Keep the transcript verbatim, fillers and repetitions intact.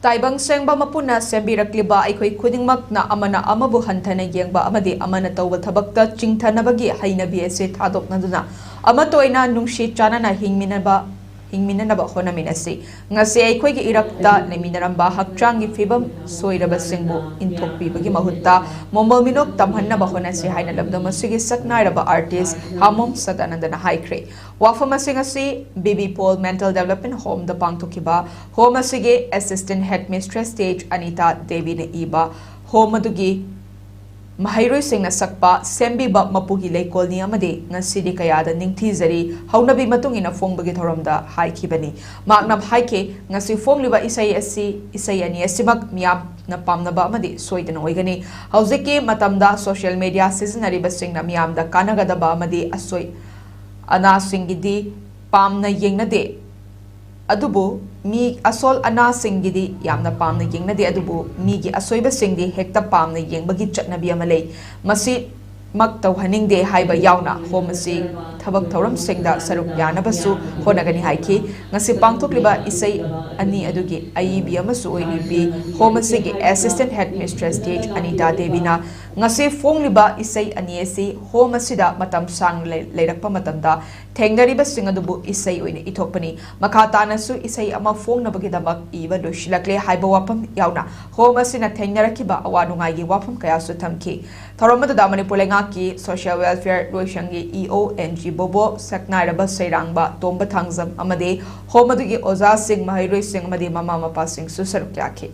ꯇꯥꯏꯕꯪ ꯁꯦꯡꯕ ꯃꯄꯨꯅ ꯁꯦꯝꯕꯤꯔꯛꯂꯤꯕ ꯑꯩꯈꯣꯏ ꯈꯨꯗꯤꯡꯃꯛꯅ ꯑꯃꯅ ꯑꯃꯕꯨ ꯍꯟꯊꯅ ꯌꯦꯡꯕ ꯑꯃꯗꯤ ꯑꯃꯅ ꯇꯧꯕ ꯊꯕꯛꯇ ꯆꯤꯡꯊꯅꯕꯒꯤ ꯍꯩꯅꯕꯤ ꯑꯁꯤ ꯊꯥꯗꯣꯛꯅꯗꯨꯅ ꯑꯃꯠꯇ ꯑꯣꯏꯅ ꯅꯨꯡꯁꯤ ꯆꯥꯟꯅꯅ ꯍꯤꯡꯃꯤꯟꯅꯕ ꯍꯤꯡꯃꯤꯟꯅꯅꯕ ꯍꯣꯠꯅꯃꯤꯟꯅꯁꯤ꯫ ꯉꯁꯤ ꯑꯩꯈꯣꯏꯒꯤ ꯏꯔꯛꯇ ꯂꯩꯃꯤꯟꯅꯔꯝꯕ ꯍꯛꯆꯥꯡꯒꯤ ꯐꯤꯕꯝ ꯁꯣꯏꯔꯕꯁꯤꯡꯕꯨ ꯏꯟꯊꯣꯛꯄꯤꯕꯒꯤ ꯃꯍꯨꯠꯇ ꯃꯣꯃꯣꯜ ꯃꯤꯅꯣꯛ ꯇꯝꯍꯟꯅꯕ ꯍꯣꯠꯅꯁꯤ ꯍꯥꯏꯅ ꯂꯝꯗꯝ ꯑꯁꯤꯒꯤ ꯁꯛꯅꯥꯏꯔꯕ artist ꯍꯥꯃꯣꯝ ꯁꯗꯥꯅꯟꯗꯅ ꯍꯥꯏꯈ꯭ꯔꯦ꯫ ꯋꯥꯐꯝ ꯑꯁꯤꯡ ꯑꯁꯤ B B Paul Mental Development Home ꯗ ꯄꯥꯡꯊꯣꯛꯈꯤꯕ ꯍꯣꯝ ꯑꯁꯤꯒꯤ Assistant Headmistress Stage ꯑꯅꯤꯇꯥ ꯗꯦꯕꯤꯅ ꯏꯕ ꯍꯣꯝ ꯑꯗꯨꯒꯤ ꯃꯍꯩꯔꯣꯏꯁꯤꯡꯅ ꯁꯛꯄ ꯁꯦꯝꯕꯤꯕ ꯃꯄꯨꯒꯤ ꯂꯩꯀꯣꯜꯅꯤ ꯑꯃꯗꯤ ꯉꯁꯤꯗꯤ ꯀꯌꯥꯗ ꯅꯤꯡꯊꯤꯖꯔꯤ ꯍꯧꯅꯕꯤ ꯃꯇꯨꯡ ꯏꯟꯅ ꯐꯣꯡꯕꯒꯤ ꯊꯧꯔꯝꯗ ꯍꯥꯏꯈꯤꯕꯅꯤ꯫ ꯃꯍꯥꯛꯅ ꯍꯥꯏꯈꯤ, ꯉꯁꯤ ꯐꯣꯡꯂꯤꯕ ꯏꯁꯩ ꯑꯁꯤ, ꯏꯁꯩ ꯑꯅꯤ ꯑꯁꯤꯃꯛ ꯃꯤꯌꯥꯝꯅ ꯄꯥꯝꯅꯕ ꯑꯃꯗꯤ ꯁꯣꯏꯗꯅ ꯑꯣꯏꯒꯅꯤ꯫ ꯍꯧꯖꯤꯛꯀꯤ ꯃꯇꯝꯗ social media ꯁꯤꯖꯤꯟꯅꯔꯤꯕꯁꯤꯡꯅ ꯃꯤꯌꯥꯝꯗ ꯀꯥꯟꯅꯒꯗꯕ ꯑꯃꯗꯤ ꯑꯁꯣꯏ ꯑꯅꯥꯁꯤꯡꯒꯤꯗꯤ ꯄꯥꯝꯅ ꯌꯦꯡꯅꯗꯦ, ꯑꯗꯨꯕꯨ ꯃꯤ ꯑꯁꯣꯜ ꯑꯅꯥꯁꯤꯡꯒꯤꯗꯤ ꯌꯥꯝꯅ ꯄꯥꯝꯅ ꯌꯦꯡꯅꯗꯦ, ꯑꯗꯨꯕꯨ ꯃꯤꯒꯤ ꯑꯁꯣꯏꯕꯁꯤꯡꯗꯤ ꯍꯦꯛꯇ ꯄꯥꯝꯅ ꯌꯦꯡꯕꯒꯤ ꯆꯠꯅꯕꯤ ꯑꯃ ꯂꯩ꯫ ꯃꯁꯤꯃꯛ ꯇꯧꯍꯟꯅꯤꯡꯗꯦ ꯍꯥꯏꯕ ꯌꯥꯎꯅ ꯍꯣꯝ ꯑꯁꯤ ꯊꯕꯛ ꯊꯧꯔꯝꯁꯤꯡꯗ ꯁꯔꯨꯛ ꯌꯥꯅꯕꯁꯨ ꯍꯣꯠꯅꯒꯅꯤ ꯍꯥꯏꯈꯤ꯫ ꯉꯁꯤ ꯄꯥꯡꯊꯣꯛꯂꯤꯕ ꯏꯁꯩ ꯑꯅꯤ ꯑꯗꯨꯒꯤ ꯑꯏꯕꯤ ꯑꯃꯁꯨ ꯑꯣꯏꯔꯤꯕꯤ ꯍꯣꯝ ꯑꯁꯤꯒꯤ Assistant Headmistress Stage ꯑꯅꯤꯇꯥ ꯗꯦꯕꯤꯅ ꯉꯁꯤ ꯐꯣꯡꯂꯤꯕ ꯏꯁꯩ ꯑꯅꯤ ꯑꯁꯤ ꯍꯣꯝ ꯑꯁꯤꯗ ꯃꯇꯝ ꯁꯥꯡꯅ ꯂꯩ-, ꯂꯩꯔꯛꯄ ꯃꯇꯝꯗ ꯊꯦꯡꯅꯔꯤꯕꯁꯤꯡ ꯑꯗꯨꯕꯨ ꯏꯁꯩ ꯑꯣꯏꯅ ꯏꯊꯣꯛꯄꯅꯤ꯫ ꯃꯈꯥ ꯇꯥꯅꯁꯨ ꯏꯁꯩ ꯑꯃ ꯐꯣꯡꯅꯕꯒꯤꯗꯃꯛ ꯏꯕ ꯂꯣꯏꯁꯤꯜꯂꯛꯂꯦ ꯍꯥꯏꯕ ꯋꯥꯐꯝ ꯌꯥꯎꯅ ꯍꯣꯝ ꯑꯁꯤꯅ ꯊꯦꯡꯅꯔꯛꯈꯤꯕ ꯑꯋꯥ ꯅꯨꯡꯉꯥꯏꯒꯤ ꯋꯥꯐꯝ ꯀꯌꯥꯁꯨ ꯊꯝꯈꯤ꯫ ꯊꯧꯔꯝ ꯑꯗꯨꯗ ꯃꯅꯤꯄꯨꯔ ꯂꯩꯉꯥꯛꯀꯤ Social Welfare ꯂꯣꯏꯁꯪꯒꯤ E O N G ꯕꯣꯕꯣ, ꯁꯛꯅꯥꯏꯔꯕ ꯁꯩꯔꯥꯡꯕ ꯇꯣꯝꯕ ꯊꯥꯡꯖꯝ ꯑꯃꯗꯤ ꯍꯣꯝ ꯑꯗꯨꯒꯤ ꯑꯣꯖꯥꯁꯤꯡ, ꯃꯍꯩꯔꯣꯏꯁꯤꯡ ꯑꯃꯗꯤ ꯃꯃꯥ ꯃꯄꯥꯁꯤꯡꯁꯨ ꯁꯔꯨꯛ ꯌꯥꯈꯤ꯫